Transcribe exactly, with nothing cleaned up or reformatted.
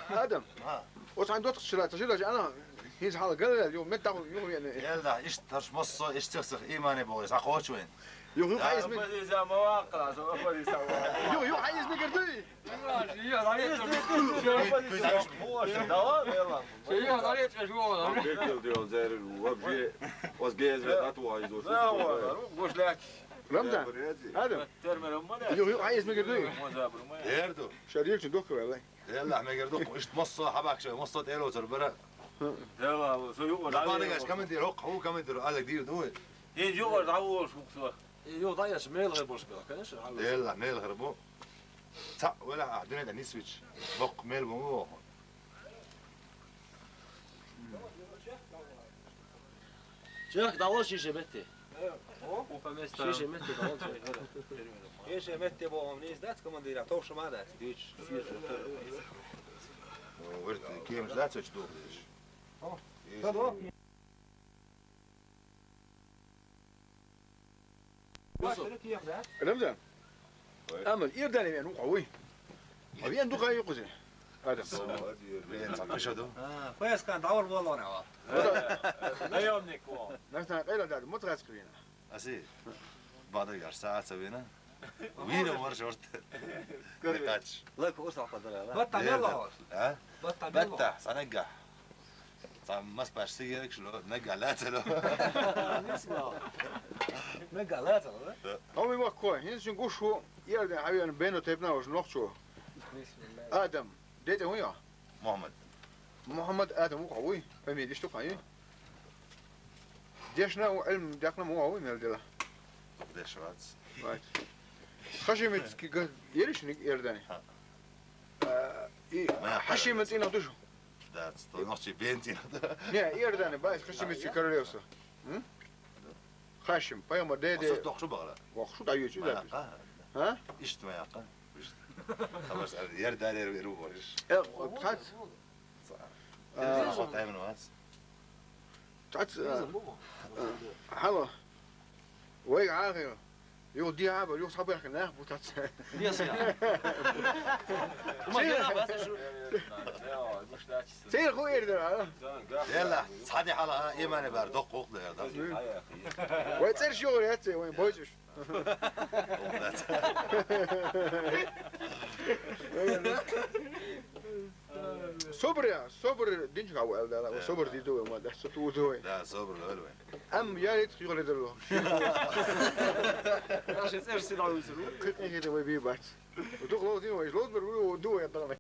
Адам, оцу хьайн доттагӀчу шарахь ца шилача, ана, хӀинца хьала гал аьлла, юха меттахь юха веана. Елла, иштта тхарш массо а, иштта сих-сих имане боху, схьакхочу вайн. Юха, юха хьан иза мегар дуй? Юха, юха хьан иза мегар дуй? Рамзан, Адам. Юха, юха хьан иза мегар дуй? Эр ду. Ша лелачун духка ваьлла. Деллахь, мегар ду, иштта массо а хьабахкаш, массо а тӀелоцур бара. Дела, со юкъа Дабанагаш дӀаволуш. Командир, хӀокху хӀу командир, Олег дийр ду вай. ХӀинца юкъа дӀаволуш ву со. Э, юкъа дӀаеш, мел гӀайр болуш бела, конечно, хьалла. Деллахь, мел гӀайр бу. Цхьаъ велахь ахь, дуьнен тӀе нисвича, боккха мел бу ма воху. Чехка дӀавала шиша метте. Шиша метте дӀавала чехка. Шиша метте бохам нийса дац, командира, товш ма дац. Дуьйцуш, шиша. Верт, кемаш дац оцу духу деш. Рамзан. Амма Иордане веана ву хьо вуй? Хьо веана ду-кх юкъазе? Адам. Веана цхьа кхуьша ду. А, фаьскан дӀавар боллана хьо. Наемник ву. Нахана къайла дада, мотгӀаьцкъа веана. Аси. Бадаргаш саца веана. Вийна вара шорта. Кхач. Лака урс алкъа дара. Батта мелла хьо? А? Батта мелла. Батта, санагга. Цхьа маспаш сигаракаш ло, наггахь лаьцало. Наггахь лаьцало, да? Хьо вуй ваккхо, хӀинца шун гуш ву, Иордан хьавеана бено тайпана уж нохчо. Адам, де тӀе хӀун йо? Мухаммад. Мухаммад Адам ву хьо вуй? Фамилия иштта ву хьан юй? Дешна ву, Ӏилм декъна ма ву хьо вуй мел дела? Деш вац. Вац. Хашимитский га-, ериш ник Иордане? Ха. А, и, Ма, Хашиман цӀийнах ду шу? Дац, то нохчий бен цӀийнах ду. Не, Иордане бац, Хашимитский королевство. М? Хашим, пайхамар деде. Аса тохшу багара. Вахшу дӀаюьйцу Ма да. Яккха. А? Иштта ма яккха. Иштта. Хабарш ар яр дарер виру бориш. Э, цхьац. А. Телевизор хатайман вац. Цхьац, а, Телевизор бу? А, хьало. Вайга Ӏахайо. Юха дехьа а бара, юха схьабаьхкина нах бу тац. Дес я. Ма гена бац шу. Церан хӀун эр дара, а? Делла, цхьа де хьала, а, имане бар, доккха гӀуллакх дара, да. Вай цӀераш югӀур яц, вайн бойцуш. Собар я, собар динчу хьаву аьлла дала, собар дийду вай, ма дац, ту ду вай. Да, собар лой вай. Ам я ит хьюгӀли дарло. Наши цӀераш сидал висру. Кхы кхы вай би бац. Дукха ловзийна вай, ловзбар ву, ду вай, дагна.